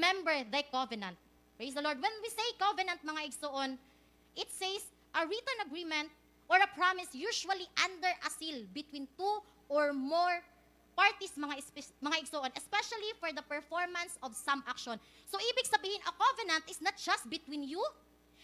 Remember thy covenant. Praise the Lord. When we say covenant, mga igsuon, it says a written agreement or a promise, usually under a seal, between two or more parties, mga igsuon, especially for the performance of some action. So ibig sabihin, a covenant is not just between you.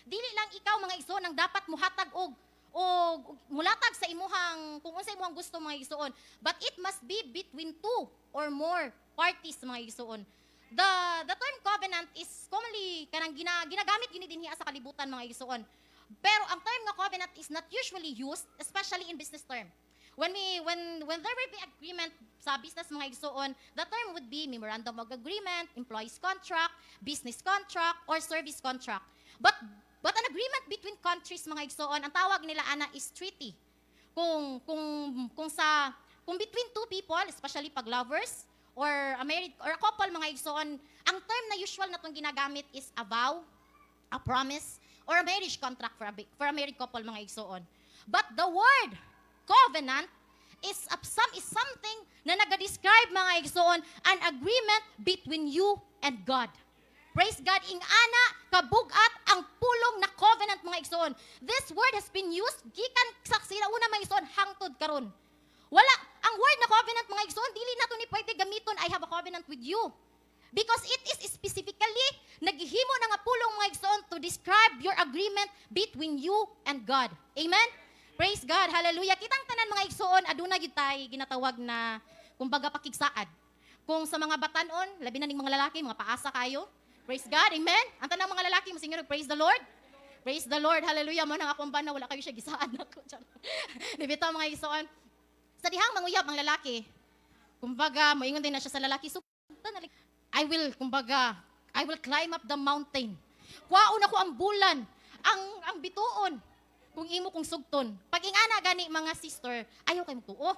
Dili lang ikaw, mga igsuon, ang dapat muhatag og mulatag sa imuhang kung unsa imuhang gusto, mga igsuon, but it must be between two or more parties, mga igsuon. The term covenant is commonly kanang ginagamit gyud ni dinhi sa kalibutan, mga igsuon, pero ang term nga covenant is not usually used, especially in business term. When we when when there will be agreement sa business, mga igsuon, the term would be memorandum of agreement, employees contract, business contract or service contract. But an agreement between countries, mga igsuon, ang tawag nila ana is treaty. Kung between two people, especially pag lovers or a married or a couple, mga igsuon, ang term na usual na tong ginagamit is a vow, a promise, or a marriage contract for a married couple, mga igsuon. But the word covenant is something na naga-describe, mga igsuon, an agreement between you and God. Praise God, ing-ana kabugat ang pulong na covenant, mga igsoon. This word has been used gikan sa sinauna, mga igsoon, hangtod karon. Wala ang word na covenant, mga igsoon, dili nato ni pwede gamiton, "I have a covenant with you." Because it is specifically naghihimo na nga pulong, mga igsoon, to describe your agreement between you and God. Amen? Praise God. Hallelujah. Kitang tanan, mga igsoon, aduna gyud tay ginatawag na kumbaga pakigsaad. Kung sa mga batanon, labi na ning mga lalaki, mga paasa kayo. Praise God. Amen. Ang tanang mga lalaki, mosingon praise the Lord. Praise the Lord. Hallelujah. Mo nang akong bana, wala kayo siya gisaad nako. Di bitaw, mga igsoon? Sa dihang manguyab ang lalaki, kumbaga, moingon din na siya sa lalaki, so, I will, kumbaga, I will climb up the mountain. Kuhaon ako ang bulan, ang bituon, kung imo kong sugton. Pag ingana gani, mga sister, ayaw kay tuo.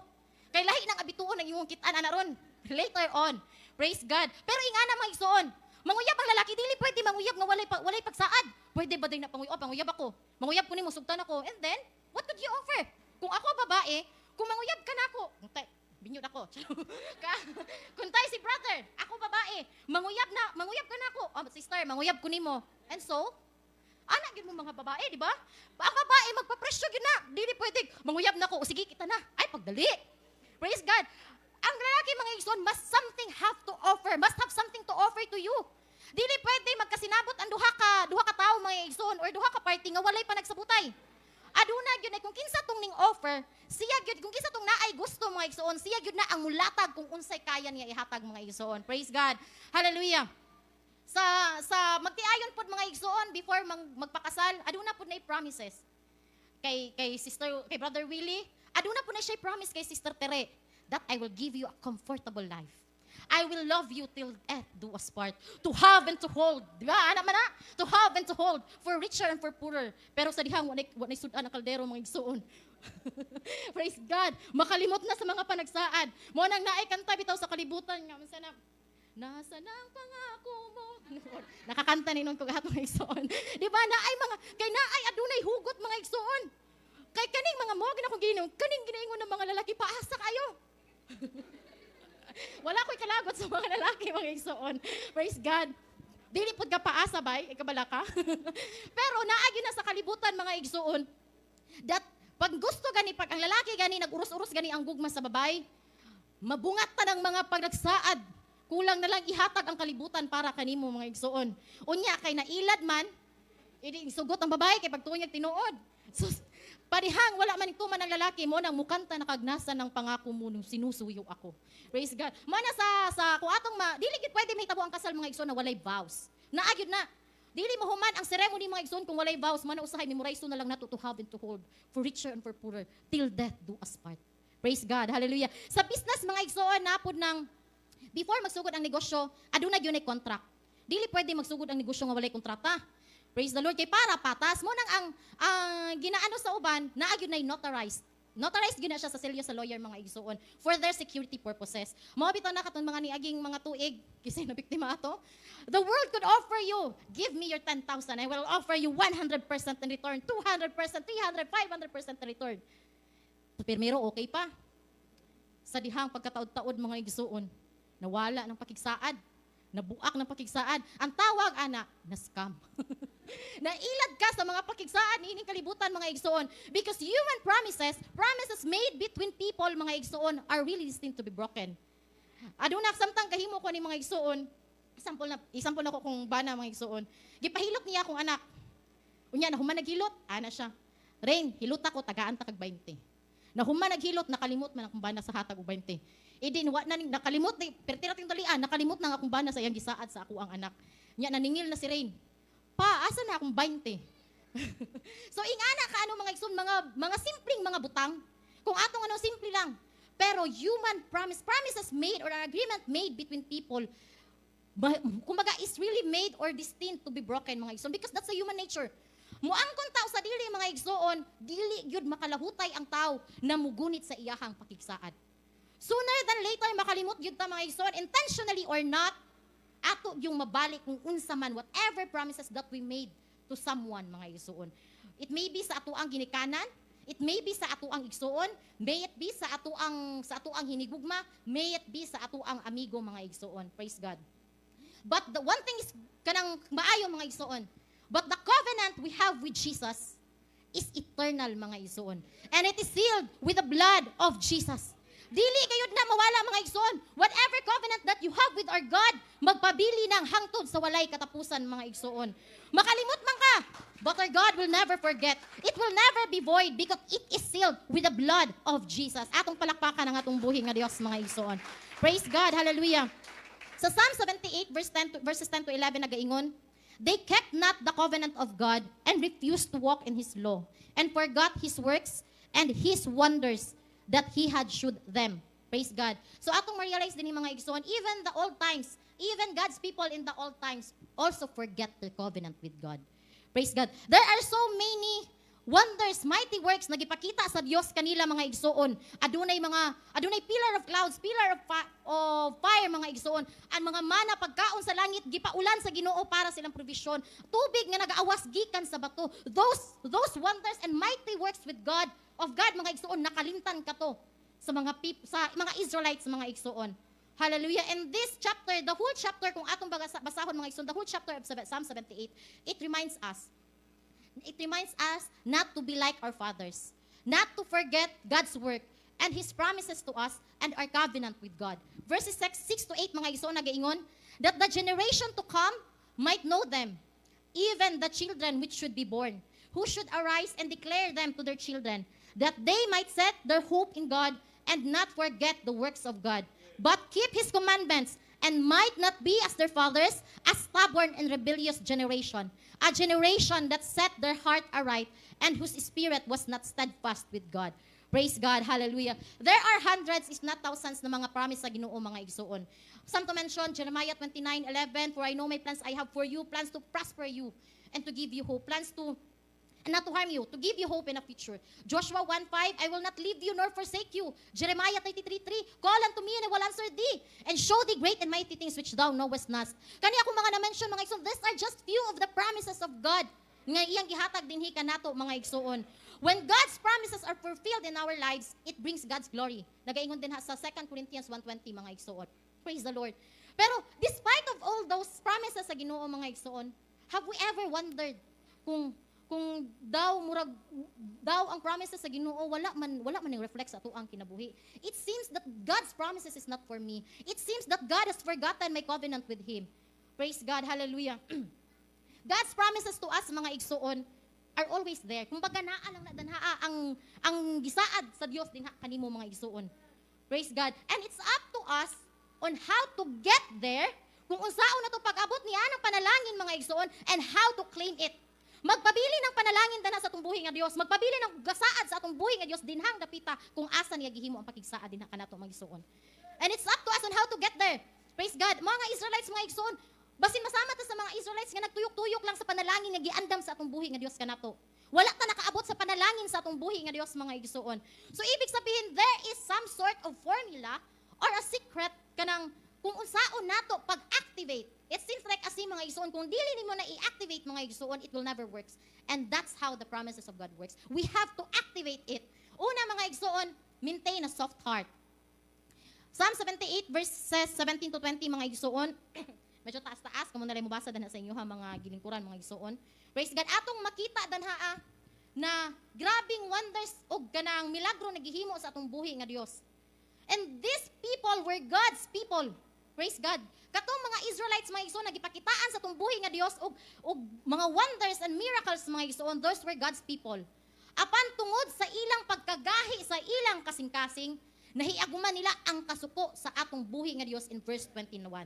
Kay lahi nang abituon ang imong kitaan ana ron. Later on. Praise God. Pero ingana, mga igsoon, manguyab ang lalaki, dili pwede manguyab nga walay pagsaad. Pwede ba din na panguyab? Oh, panguyab ako. Manguyab ko nimo, sugtan ako. And then, what could you offer? Kung ako babae, kung manguyab ka na ako, kung tay, binyod ako. Kung tayo si brother, ako babae, manguyab na, manguyab ka na ako. Oh, sister, manguyab ko nimo. And so, ana gyud mo mga babae, di ba? Ang babae magpapresyo gyud na. Dili pwede manguyab na ko, o sige, kita na. Ay pagdali. Praise God. Ang lalaki, mga igsoon, must something have to offer, must have something to offer to you. Dili pwede magkasinabot ang duha ka tawo, mga igsoon, or duha ka party nga walay pa nagsabutay. Aduna gyud ay kung kinsa tong ning offer, siya gyud, kung kinsa tong naay gusto, mga igsoon, siya gyud na ang mulatag kung unsay kaya niya ihatag, mga igsoon. Praise God. Hallelujah. Sa magtiayon pod, mga igsoon, before magpakasal, aduna pod na promises. Kay sister, kay Brother Willie, aduna pod na siya promise kay Sister Tere that "I will give you a comfortable life. I will love you till death do us part." To have and to hold. Di ba? Ana man na? To have and to hold. For richer and for poorer. Pero sa dihang, wa sudan ang kaldero, mga igsuon. Praise God. Makalimot na sa mga panagsaad. Mo nang naay kanta bitaw sa kalibutan nga unsa na, "Nasa na ang pangako mo?" Nakakanta ni nun ko gahat, mga igsuon. Di ba? Naay mga kay naay adunay hugot, mga igsuon. Kay kaning mga mo gina kong giningon, kaning ginaingon ng mga lalaki, paasa kayo. Wala ko'y kalagot sa mga lalaki, mga igsoon. Praise God. Dili pud ka paasa bay, ikabala ka. Pero naa gyud na sa kalibutan, mga igsoon, that pag gusto gani, pag ang lalaki gani nag-uros-uros gani ang gugma sa babae, mabungat ta ng mga pagsaad. Kulang na lang ihatag ang kalibutan para kanimo, mga igsoon. Unya kay nailad man, idi sugot ang babae kay pagtuon niya tinuod. So, parihang wala man tuman ng lalaki mo nang mukanta na kagnasan ng pangako mo nung sinusuyo ako. Praise God. Mana sa kung atong ma dili gid pwede mahitabo ang kasal, mga igsoon, na walay vows. Naa gyud na. Dili mo human ang ceremony, mga igsoon, kung walay vows. Mana usahay memorize na lang nato, "To have and to hold, for richer and for poorer, till death do us part." Praise God. Hallelujah. Sa business, mga igsoon, napod ng before magsugod ang negosyo, aduna gyud ay contract. Dili pwede magsugod ang negosyo nga walay kontrata. Praise the Lord, kay para patas mo nang ang ginaano sa uban, naa gyud nay notarized. Notarized gyud na siya sa selyo sa lawyer, mga igsuon, for their security purposes. Mao bitaw na katong mga niaging mga tuig kasi na biktima ato. The world could offer you, "Give me your 10,000, I will offer you 100% in return, 200%, 300, 500% in return." Primero okay pa. Sa dihang pagkataod-taod, mga igsuon, nawala ng pakigsaad. Nabuak ng pakigsaad. Ang tawag ana, na scam. Nailad ka sa mga pakigsaad niining kalibutan, mga igsoon, because human promises, promises made between people, mga igsoon, are really destined to be broken. Aduna samtang kahimo ko ni, mga igsoon, example na, example na ko kung bana, mga igsoon. Gipahilot niya akong anak. Unya na human naghilot, ana siya. "Rain, hilot ako, tagaan ta kag 20." Nahuman naghilot, nakalimot man akong bana sa hatag og 20. Idin wa na nakalimot ni perti ra ting dalian, nakalimot na ang akong bana sa iyang gisaad sa ako ang anak. Nya naningil na si Rain. "Pa, asa na akong 20?" So ingana ka ano, mga igsoon, mga simpleng mga butang. Kung atong ano, simple lang. Pero human promise, promises made or an agreement made between people, kumbaga is really made or destined to be broken, mga igsoon, because that's a human nature. Muangkon tao sa dili, mga igsoon, dili gyud makalahutay ang tao na mugunit sa iyahang pakigsaad. Sooner than later makalimot gyud ta, mga igsoon, intentionally or not, ato yung mabalik kung unsa man, whatever promises that we made to someone, mga igsoon. It may be sa atoang ginikanan, it may be sa atoang igsoon, may it be sa atoang hinigugma, may it be sa atoang amigo, mga igsoon. Praise God. But the one thing is kanang maayo, mga igsoon. But the covenant we have with Jesus is eternal, mga igsoon. And it is sealed with the blood of Jesus. Dili gayud na mawala, mga igsoon. Whatever covenant that you have with our God, magpabili ng hangtod sa walay katapusan, mga igsoon. Makalimot man ka, but our God will never forget. It will never be void because it is sealed with the blood of Jesus. Atong palakpakan ang atong buhi nga Dios, mga igsoon. Praise God, hallelujah. Sa Psalm 78 verses 10 to 11 nagaingon, "They kept not the covenant of God and refused to walk in His law and forgot His works and His wonders that He had shewed them." Praise God. So atong ma-realize din yung mga igsoon, even the old times, even God's people in the old times also forget their covenant with God. Praise God. There are so many wonders, mighty works na gipakita sa Dios kanila, mga igsoon. Adunay pillar of clouds, pillar of fire, mga igsoon. Ang mga mana, pagkaon sa langit, gipaulan sa Ginoo para silang provision. Tubig nga nagaawas gikan sa bato. Those wonders and mighty works with God of God, mga igsoon, nakalimtan kato sa mga Israelites, mga igsoon. Hallelujah. And this chapter, the whole chapter, kung atong basahon, mga igsoon, the whole chapter of Psalm 78, it reminds us not to be like our fathers, not to forget God's work and His promises to us and our covenant with God. Verses 6 to 8, mga igsoon, nagaingon, "That the generation to come might know them, even the children which should be born, who should arise and declare them to their children, that they might set their hope in God and not forget the works of God, but keep His commandments, and might not be as their fathers, a stubborn and rebellious generation, a generation that set their heart aright and whose spirit was not steadfast with God." Praise God. Hallelujah. There are hundreds, if not thousands, na mga promise sa Ginoo, mga igsoon. Some to mention, Jeremiah 29:11, "For I know my plans I have for you, plans to prosper you and to give you hope, plans to not to harm you, to give you hope in a future." Joshua 1:5, "I will not leave you nor forsake you." Jeremiah 33:3, "Call unto me and I will answer thee, and show thee great and mighty things which thou knowest not." Kani ako mga na-mention, mga igsoon, these are just few of the promises of God nga iyang gihatag dinhi kanato, mga igsoon. When God's promises are fulfilled in our lives, it brings God's glory. Nagaingon din ha sa 2 Corinthians 1:20, mga igsoon. Praise the Lord. Pero despite of all those promises sa Ginoo, mga igsoon, have we ever wondered kung daw murag daw ang promises sa Ginoo wala man ning reflect sa atoang kinabuhi? It seems that God's promises is not for me. It seems that God has forgotten my covenant with Him. Praise God. Hallelujah. God's promises to us, mga igsoon, are always there. Kumbaga naa lang na danhaa ang gisaad sa Dios dinha kanimo, mga igsoon. Praise God. And it's up to us on how to get there, kung unsaon na to pag-abot niya ng panalangin, mga igsoon, and how to claim it. Magpabili ng panalangin dana sa atong buhi nga Dios, magpabili ng gasaad sa atong buhi nga Dios dinhang dapita kung asa niya gihimo ang pakigsaad dinha kanato, mga igsoon. And it's up to us on how to get there. Praise God. Mga Israelites, mga igsoon, basin masama ta sa mga Israelites nga nagtuyok-tuyok lang sa panalangin nga giandam sa atong buhi nga Dios kanato. Wala ta nakaabot sa panalangin sa atong buhi nga Dios, mga igsoon. So ibig sabihin, there is some sort of formula or a secret kanang kung unsaon nato pag-activate. It seems like as if, mga igsoon, kung dili nimo na i-activate, mga igsoon, it will never works. And that's how the promises of God works. We have to activate it. Una, mga igsoon, maintain a soft heart. Psalm 78 verses 17 to 20, mga igsoon, Medyo taas-taas, kamo na lang mobasa danha sa inyo ha, mga gilingkuran, mga igsuon. Praise God. Atong makita danha na grabing wonders og kanang milagro nagihimo sa atong buhi nga Dios. And these people were God's people. Praise God. Katong mga Israelites, mga igsoon, nagipakitaan sa atong buhi nga Dios og mga wonders and miracles, mga igsoon, those were God's people. Apan tungod sa ilang pagkagahi sa ilang kasing-kasing, nahiaguman nila ang kasuko sa atong buhi nga Dios in verse 21.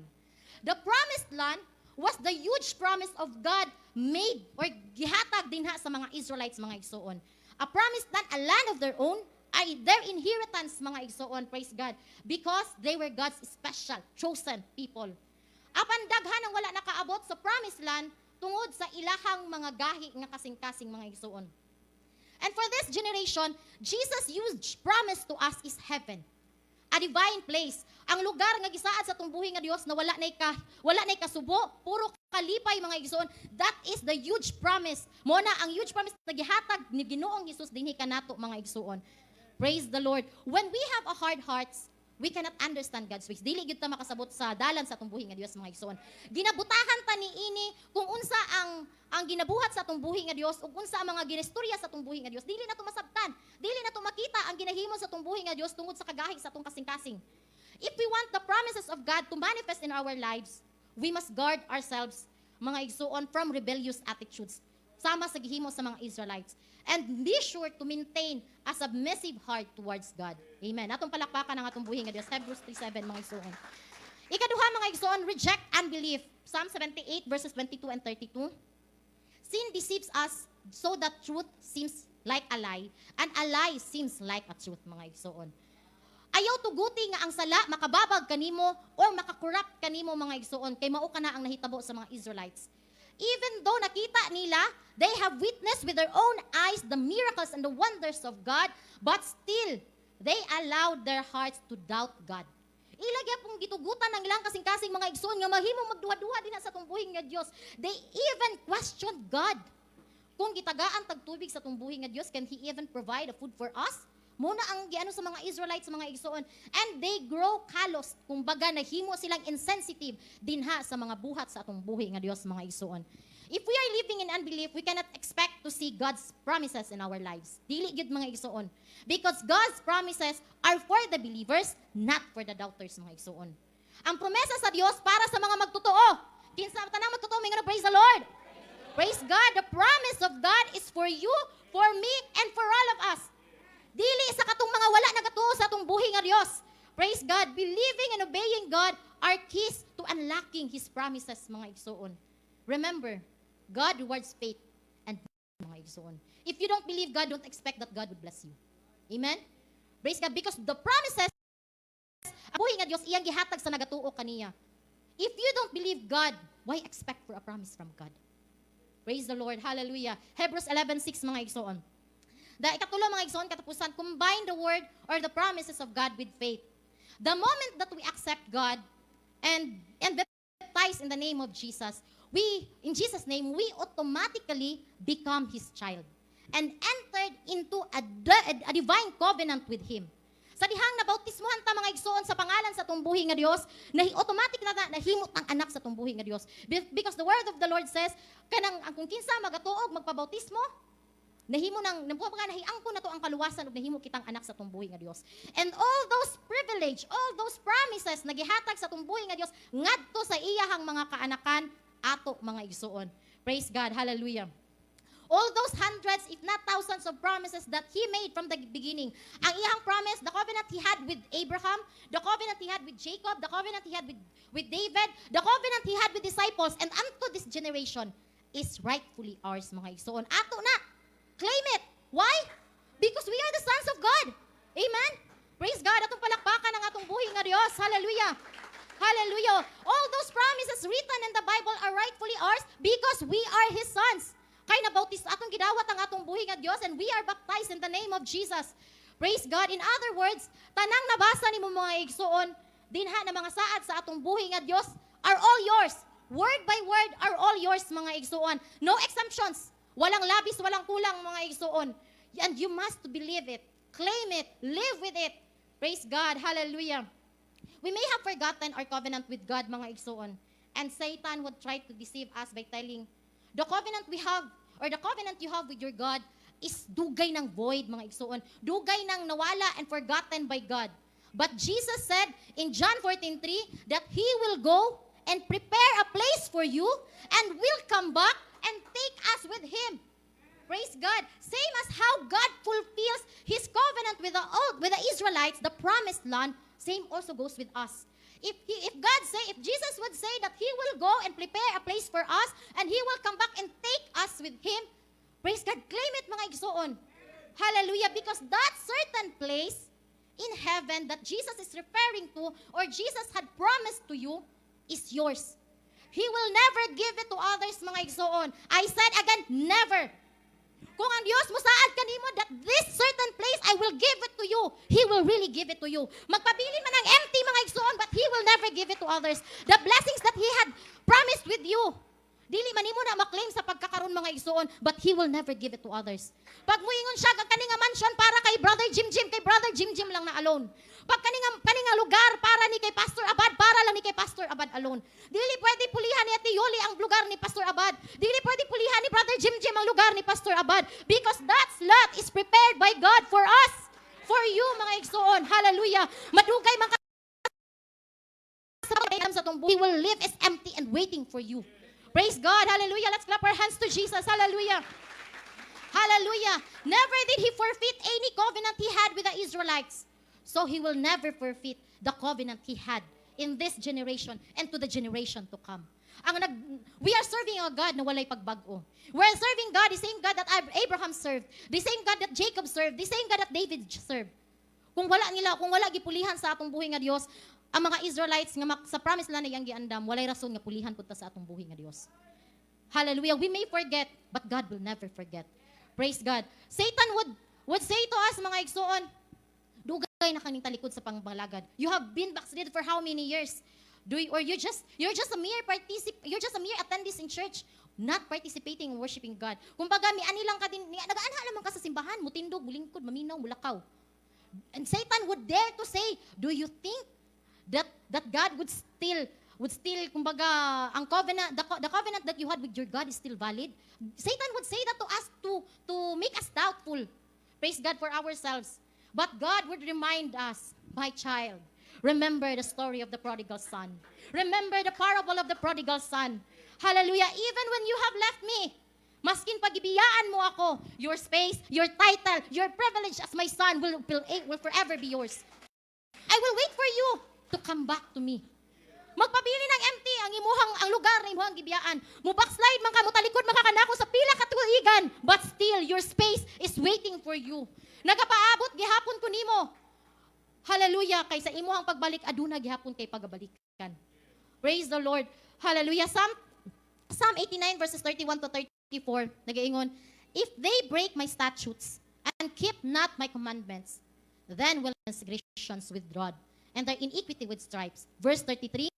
The promised land was the huge promise of God made or gihatag dinha sa mga Israelites, mga igsoon. A promised land, a land of their own, ay their inheritance, mga igsoon, praise God, because they were God's special, chosen people. Apan daghan ang wala nakaabot sa promised land tungod sa ilahang mga gahi nga kasing-kasing, mga igsoon. And for this generation, Jesus' huge promise to us is heaven. A divine place. Ang lugar nga gisaad sa atong buhi nga Dios na wala nay kasubo, puro kalipay, mga igsoon. That is the huge promise. Mo na ang huge promise na gihatag ni Ginoong Hesus dinhi kanato, mga igsoon. Praise the Lord. When we have a hard hearts, we cannot understand God's ways. Dili gyud ta makasabot sa dalan sa atong buhi nga Dios, mga igsoon. Ginabutahan ta niini kung unsa ang ginabuhat sa atong buhi nga Dios ug unsa ang mga ginistorya sa atong buhi nga Dios. Dili na to masabtan. Dili na to makita ang ginahimo sa atong buhi nga Dios tungod sa kagahi sa atong kasing-kasing. If we want the promises of God to manifest in our lives, we must guard ourselves, mga igsuon, from rebellious attitudes, sama sa gihimo sa mga Israelites. And be sure to maintain a submissive heart towards God. Amen. Atong palakpakan ang atong buhi nga Dios. Hebrews 3:7, mga igsuon. Ikaduha, mga igsuon, reject unbelief. Psalm 78 verses 22 and 32. Sin deceives us so that truth seems like a lie and a lie seems like a truth, mga igsuon. Ayaw tuguti nga ang sala makababag kanimo or maka-corrupt kanimo, mga igsuon, kay mao kana ang nahitabo sa mga Israelites. Even though nakita nila, they have witnessed with their own eyes the miracles and the wonders of God, but still, they allowed their hearts to doubt God. Ila gyapong gitugutan ang ilang kasing-kasing, mga igsoon, nga mahimong magduha-duha dinha sa atong buhi nga Dios. They even questioned God. Kung gitagaan tag tubig sa atong buhi nga Dios, can He even provide a food for us? Mao na ang giano sa mga Israelites, mga igsoon. And they grow callous. Kumbaga, nahimo silang insensitive dinha sa mga buhat sa atong buhi nga Dios, mga igsoon. If we are living in unbelief, we cannot expect to see God's promises in our lives. Dili gyud, mga igsoon. Because God's promises are for the believers, not for the doubters, mga igsoon. Ang promesa sa Dios para sa mga magtotoo. Kinsa tanang magtotoo, may praise the Lord. Praise God. The promise of God is for you, for me, and for all of us. Dili sa katong mga wala nagatuo sa atong buhi nga Dios. Praise God. Believing and obeying God are keys to unlocking His promises, mga igsoon. Remember, God rewards faith and mga igsoon. If you don't believe God, don't expect that God would bless you. Amen? Praise God. Because the promises, ang buhi nga Dios, iyang gihatag sa nagatuo kaniya. If you don't believe God, why expect for a promise from God? Praise the Lord. Hallelujah. Hebrews 11:6, mga igsoon. The ikatulo, mga igsoon, katapusan, combine the word or the promises of God with faith. The moment that we accept God and baptize in the name of Jesus, we in Jesus' name, we automatically become His child and entered into a divine covenant with Him. Sa dihang nabautismuhan ta, mga igsoon, sa pangalan sa atong buhi nga Dios, na automatic na na nahimot ang anak sa atong buhi nga Dios. Because the word of the Lord says, kanang ang kung kinsa magatuog magpabautismo, nahimo nang nabuha nga nahiangko na to ang kaluwasan ug nahimo kitang anak sa atong buhi nga Dios. And all those privilege, all those promises na gihatag sa atong buhi nga Dios ngadto sa iyahang mga kaanakan ato, mga igsuon. Praise God. Hallelujah. All those hundreds, if not thousands of promises that He made from the beginning. Ang iyang promise, the covenant He had with Abraham, the covenant He had with Jacob, the covenant He had with David, the covenant He had with disciples, and unto this generation is rightfully ours, mga igsoon. Ato na! Claim it! Why? Because we are the sons of God. Amen? Praise God. Atong palakpakan ang atong buhi nga Dios. Hallelujah. Hallelujah. All those promises written in the Bible are rightfully ours because we are His sons. Kay nabautis atong gidawat ang atong buhi nga Dios and we are baptized in the name of Jesus. Praise God. In other words, tanang nabasa nimo, mga igsuon, dinha na mga saad sa atong buhi nga Dios are all yours. Word by word are all yours, mga igsuon. No exemptions. Walang labis, walang kulang, mga igsuon. And you must believe it, claim it, live with it. Praise God. Hallelujah. We may have forgotten our covenant with God, mga igsuon. And Satan would try to deceive us by telling, the covenant we have, or the covenant you have with your God, is dugay ng void, mga igsuon. Dugay nang nawala and forgotten by God. But Jesus said in John 14:3 that He will go and prepare a place for you and will come back and take us with Him. Praise God. Same as how God fulfills His covenant with the Israelites, the promised land, same also goes with us. If God say, if Jesus would say that He will go and prepare a place for us and He will come back and take us with Him, praise God, claim it, mga igsuon. Hallelujah. Because that certain place in heaven that Jesus is referring to or Jesus had promised to you is yours. He will never give it to others, mga igsuon. I said again, never. Kung ang Dios mosaad kanimo that this certain place, I will give it to you, He will really give it to you. Magpabilin man ang empty, mga igsuon, but He will never give it to others. The blessings that He had promised with you, dili man nimo na maklaim sa pagkakaroon, mga igsuon, but He will never give it to others. Pag muingon siya, ang kani nga mansion para kay Brother Jim Jim, kay Brother Jim Jim lang na alone. Pag kani nga lugar para ni kay Pastor Abad, para lang ni kay Pastor Abad alone. Dili pwede pulihan ni Ate Yoli ang lugar ni Pastor Abad. Dili pwede pulihan ni Brother Jim Jim ang lugar ni Pastor Abad. Because that lot is prepared by God for us. For you, mga igsuon. Hallelujah. Madugay man ka sa atong buhay, He will leave is empty and waiting for you. Praise God. Hallelujah. Let's clap our hands to Jesus. Hallelujah. Hallelujah. Never did He forfeit any covenant He had with the Israelites. So He will never forfeit the covenant He had in this generation and to the generation to come. Ang nag we are serving a God na walay pagbag-o. We are serving God, the same God that Abraham served, the same God that Jacob served, the same God that David served. Kung wala gipulihan sa atong buhi nga Dios, ang mga Israelites nga sa promised land ang giandam, walay rason nga pulihan pud ta sa atong buhi nga Dios. Hallelujah. We may forget, but God will never forget. Praise God. Satan would say to us, mga igsuon, "Dugay na kaning talikod sa pangbalagad. You have been backslid for how many years? Do you, or you're just a mere attendees in church, not participating in worshiping God. Kumbaga, miani lang ka din, nagaanha lamang ka sa simbahan, mutindog, mulingkod, maminaw, mulakaw." And Satan would dare to say, "Do you think that God would still, kumbaga, ang covenant, the covenant that you had with your God is still valid?" Satan would say that to us to make us doubtful. Praise God, for ourselves. But God would remind us, "My child, remember the story of the prodigal son. Remember the parable of the prodigal son. Hallelujah. Even when you have left me, maskin pagibiyaan mo ako, your space, your title, your privilege as my son will forever be yours. I will wait for you to come back to me." Magpabilin ng empty ang imuhang ang lugar na imuhang gibiyaan. Mo backslide man ka, mo talikod man ka kanako sa pila ka tuigan, but still your space is waiting for you. Nagapaabot gihapon ko nimo. Hallelujah, kay sa imuhang pagbalik aduna gihapon kay pagabalikan. Praise the Lord. Hallelujah. Psalm 89 verses 31 to 34 nagaingon, "If they break my statutes and keep not my commandments, then will transgressions with rod and their iniquity with stripes." Verse 33,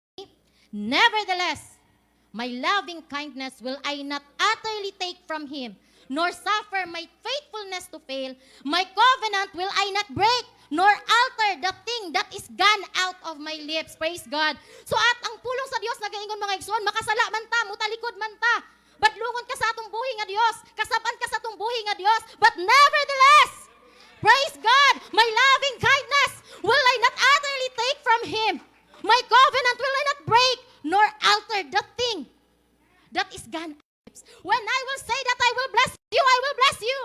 "Nevertheless, my loving kindness will I not utterly take from him, nor suffer my faithfulness to fail. My covenant will I not break, nor alter the thing that is gone out of my lips." Praise God. So at ang pulong sa Dios nagaingon, mga igsoon, makasala man ta, mutalikod man ta, badlungon ka sa atong buhi nga Dios, kasaban ka sa atong buhi nga Dios, but nevertheless, praise God, my loving kindness will I not utterly take from him. My covenant will I not break, nor alter the thing that is gone. When I will say that I will bless you, I will bless you.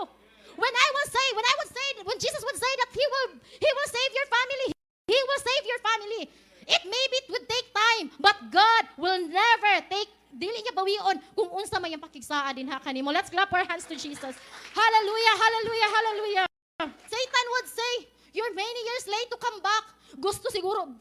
When I would say, when Jesus would say that He will save your family, He will save your family. It maybe it would take time, but God will never take, dili niya bawion kung unsa may ang pakigsaa dinha kanimo. Let's clap our hands to Jesus. Hallelujah, hallelujah, hallelujah. Satan would say, "You're many years late to come back." Gusto siguro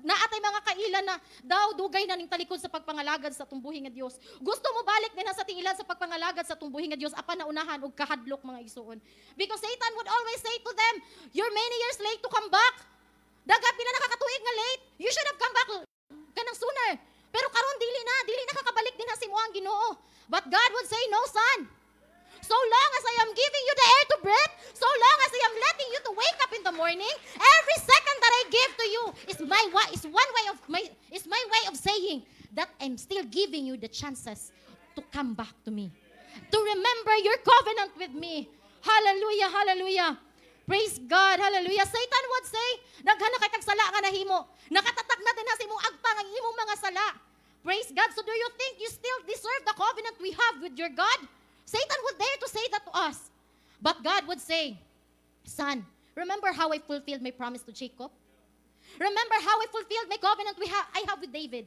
naa tay mga kaila na daw dugay na ning talikod sa pagpangalagad sa atong buhi nga Dios. Gusto mo balik din sa tingilan sa pagpangalagad sa atong buhi nga Dios apan naunahan og kahadlok, mga igsuon. Because Satan would always say to them, "You're many years late to come back. Daga pila na kakatuig nga late. You should have come back kanang sooner. Pero karon dili na kakabalik din sa imo ang Ginoo." But God would say, "No, son. So long as I am giving you the air to breathe, so long as I am letting you to wake up in the morning, every second that I give to you is my way of saying that I'm still giving you the chances to come back to me, to remember your covenant with me. Hallelujah, hallelujah. Praise God, hallelujah. Satan would say, "Daghan na kay kag sala nga nahimo. Nakatatak na dinha sa imong agtang ang imong mga sala. Praise God. So do you think you still deserve the covenant we have with your God?" Satan would dare to say that to us. But God would say, "Son, remember how I fulfilled my promise to Jacob? Remember how I fulfilled my covenant I have with David.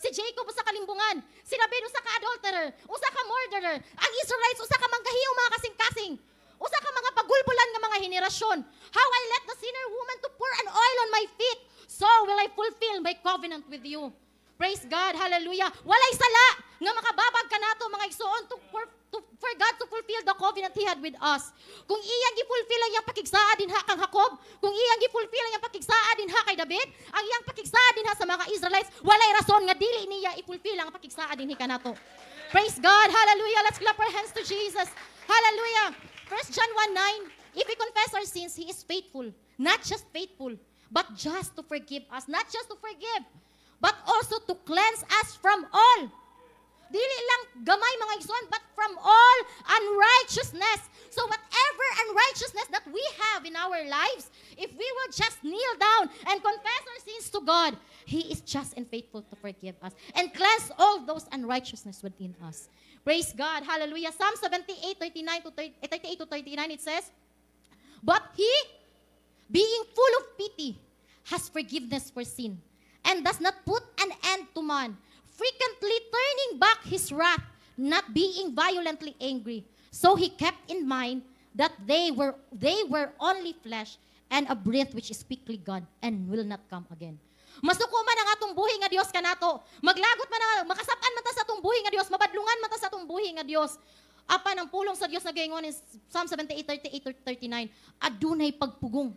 Si Jacob, usa ka limbungan, si David, usa ka adulterer, usa ka murderer, ang Israelites, usa ka manggahiyo mga kasing-kasing, usa ka mga pagulbulan nga mga henerasyon. How I let the sinner woman to pour an oil on my feet, so will I fulfill my covenant with you." Praise God, hallelujah. Walay sala nga makababag kanato, mga igsoon, to, for God to fulfill the covenant He had with us. Kung iyang gi-fulfill ang iyang pakigsaa dinha kang Jacob, kung iyang gi-fulfill ang iyang pakigsaa dinha kay David, ang iyang pakigsaa dinha sa mga Israelites, walay rason nga dili niya i-fulfill ang pakigsaa dinhi kanato. Praise God, hallelujah. Let's clap our hands to Jesus. Hallelujah. 1 John 1:9, if we confess our sins, He is faithful. Not just faithful, but just to forgive us. Not just to forgive, but also to cleanse us from all. Dili lang gamay, mga igsoon, but from all unrighteousness. So whatever unrighteousness that we have in our lives, if we will just kneel down and confess our sins to God, He is just and faithful to forgive us and cleanse all those unrighteousness within us. Praise God. Hallelujah. Psalm 78, 39 to 30, 38 to 39, it says, "But He, being full of pity, has forgiveness for sin, and does not put an end to man, frequently turning back His wrath, not being violently angry. So He kept in mind that they were only flesh and a breath which is quickly gone and will not come again." Masuko man ang atong buhi nga Dios kanato. Maglagot man ang makasap-an man ta sa atong buhi nga Dios, mabadlungan man ta sa atong buhi nga Dios. Apan ang pulong sa Dios nagaingon in Psalm 78, 38 to 39, adunay pagpugong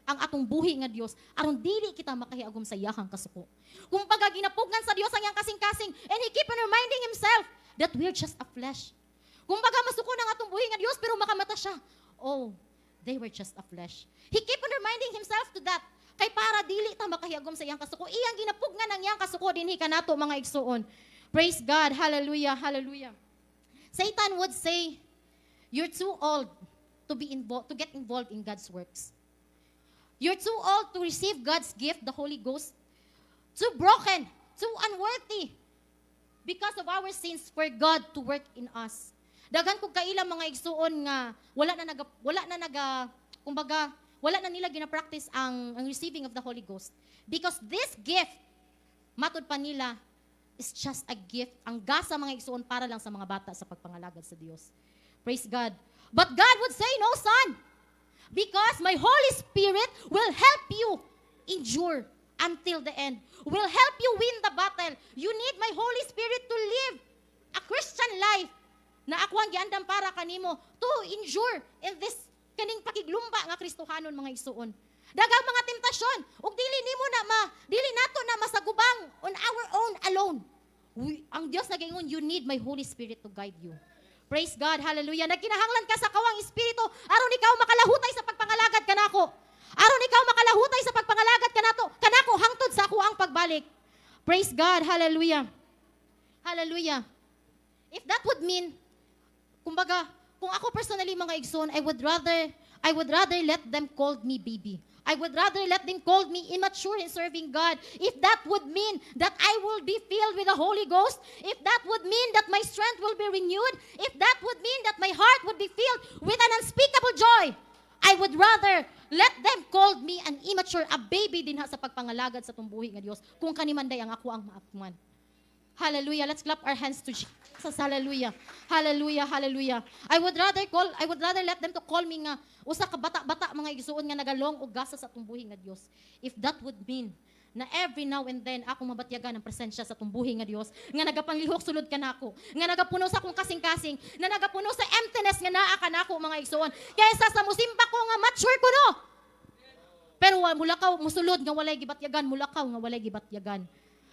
ang atong buhi nga Dios aron dili kita makahiagom sa iyahang kasuko. Kumbaga ginapugnan sa Dios ang iyang kasing-kasing and He keep on reminding Himself that we're just a flesh. Kumbaga masuko ng atong buhi nga Dios pero makamata siya. Oh, they were just a flesh. He keep on reminding Himself to that. Kay para dili ta makahiagom sa iyang kasuko. Iyang ginapugnan ang iyang kasuko dinhi kanato, mga igsuon. Praise God. Hallelujah. Hallelujah. Satan would say, "You're too old to get involved in God's works. You're too old to receive God's gift, the Holy Ghost. Too broken, too unworthy because of our sins for God to work in us." Daghan kog kaila, mga igsuon, nga wala na naga kumbaga wala na nila gina-practice ang receiving of the Holy Ghost. Because this gift, matud pa nila, is just a gift. Ang gasa, mga igsuon, para lang sa mga bata sa pagpangalagad sa Dios. Praise God. But God would say, "No, son. Because my Holy Spirit will help you endure until the end. Will help you win the battle. You need my Holy Spirit to live a Christian life na ako ang giandam para kanimo to endure in this kaning pakiglumba nga Kristohanon, mga igsuon. Daghang mga temptasyon ug dili nato na masagubang on our own alone. Ang Dios nagaingon, 'You need my Holy Spirit to guide you.' Praise God, hallelujah. Nagkinahanglan ka sa kawang espiritu aron ikaw makalahutay sa pagpangalagad kanako. Aron ikaw makalahutay sa pagpangalagad kanako hangtod sa ako ang pagbalik. Praise God, hallelujah. Hallelujah. If that would mean, kumbaga, kung ako personally, mga igsoon, I would rather let them call me baby. I would rather let them call me immature in serving God. If that would mean that I will be filled with the Holy Ghost, if that would mean that my strength will be renewed, if that would mean that my heart would be filled with an unspeakable joy, I would rather let them call me an immature, a baby dinha sa pagpangalagad sa atong buhi nga Dios, kung kaniman day ang ako ang maakman. Hallelujah. Let's clap our hands to Jesus. Hallelujah. Hallelujah. Hallelujah. I would rather let them to call me nga usa ka bata-bata, mga igsuon, nga nagalong og gasa sa atong buhi nga Dios. If that would mean na every now and then akong mabatyagan ang presensya sa atong buhi nga Dios nga nagapanglihok sulod kanako, nga nagapuno sa akong kasing-kasing, na nagapuno sa emptiness nga naa kanako, mga igsuon, kaysa sa musimba ko nga mature ko no. Pero mulakaw, musulod nga walay gibatyagan, mulakaw nga walay gibatyagan.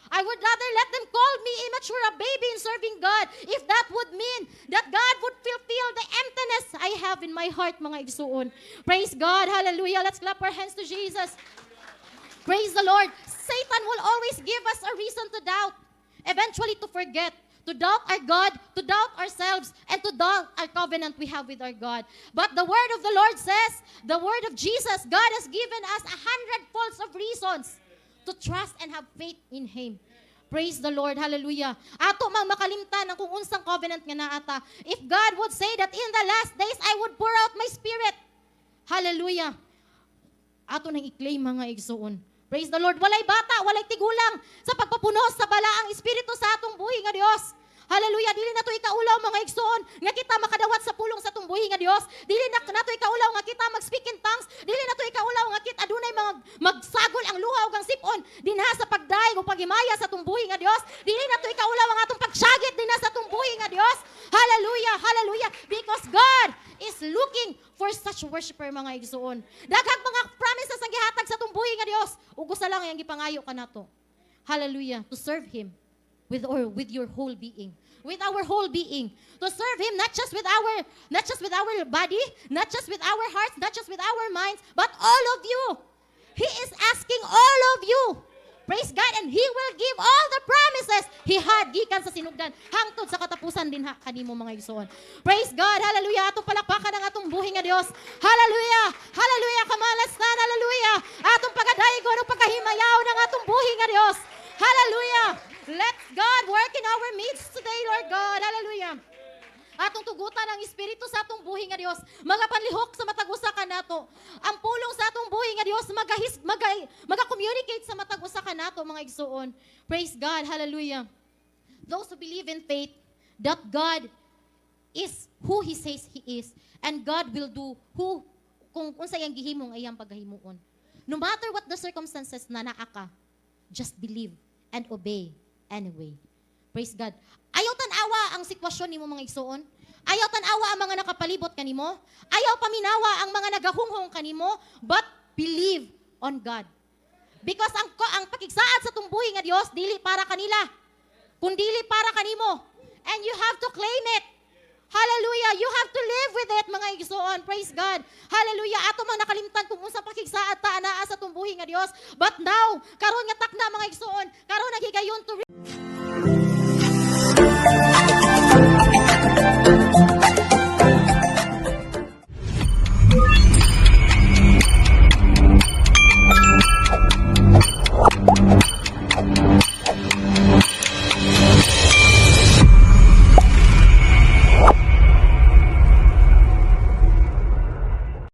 I would rather let them call me immature, a baby in serving God, if that would mean that God would fulfill the emptiness I have in my heart, mga igsuon. Praise God. Hallelujah. Let's clap our hands to Jesus. Praise the Lord. Satan will always give us a reason to doubt. eventually to forget, to doubt our God, to doubt ourselves, and to doubt our covenant we have with our God. But the word of the Lord says, the word of Jesus, God has given us a hundredfolds of reasons to trust and have faith in Him. Praise the Lord. Hallelujah. Ato mang makalimtan ang kung unsang covenant nga naa ta. If God would say that in the last days I would pour out my Spirit. Hallelujah. Ato nang i-claim, mga igsuon. Praise the Lord. Walay bata, walay tigulang sa pagpapuno sa Balaang Espiritu sa atong buhi nga Dios. Hallelujah. Dili nato ikaulaw, mga igsuon, nga kita makadawat sa pulong sa atong buhi nga Dios. Dili na nato ikaulaw nga kita mag-speak in tongues. Dili nato ikaulaw nga kita adunay mga magsagol ang luha ug ang sipon dinha sa pagdayeg ug paghimaya sa atong buhi nga Dios. Dili nato ikaulaw ang atong pagsyagit dinha sa atong buhi nga Dios. Hallelujah. Hallelujah. Because God is looking for such worshiper, mga igsuon. Daghang mga promises ang gihatag sa atong buhi nga Dios. Ug usa lang ang gipangayo kanato. Hallelujah. To serve Him with or with your whole being. With our whole being. To serve Him not just with our body, not just with our hearts, not just with our minds, but all of you. He is asking all of you. Praise God, and He will give all the promises He had gikan sa sinugdan hangtod sa katapusan dinha kanimo, mga igsoon. Praise God, hallelujah. Atong palakpakan ang atong buhi nga Dios. Hallelujah. Hallelujah. Kamalastan, hallelujah. Atong pagadaygon ug pagkahimayaw ng atong buhi nga Dios. Hallelujah. Let God work in our midst today, Lord God. Hallelujah. Atong tugutan ang Espiritu sa atong buhi nga Dios magapanlihok sa matag usa kanato. Ang pulong sa atong buhi nga Dios magahis maga, maga-communicate sa matag usa kanato, mga igsuon. Praise God. Hallelujah. Those who believe in faith that God is who He says He is and God will do who kung unsa iyang gihimo nga iyang pagahimuon. No matter what the circumstances na naa ka, just believe and obey anyway. Praise God. Ayaw tan-awa ang sitwasyon nimo, mga igsuon. Ayaw tan-awa ang mga nakapalibot kanimo. Ayaw paminawa ang mga nagahunghong kanimo, but believe on God. Because ang pakigsaad sa atong buhi nga Dios dili para kanila, kundili para kanimo. And you have to claim it. Hallelujah. You have to live with it, mga igsuon. Praise God. Hallelujah. Ato mang nakalimtan kung unsa pakigsaad ta anaa sa atong buhi nga Dios. But now, karon nga takna, mga igsuon, karon naghigayon to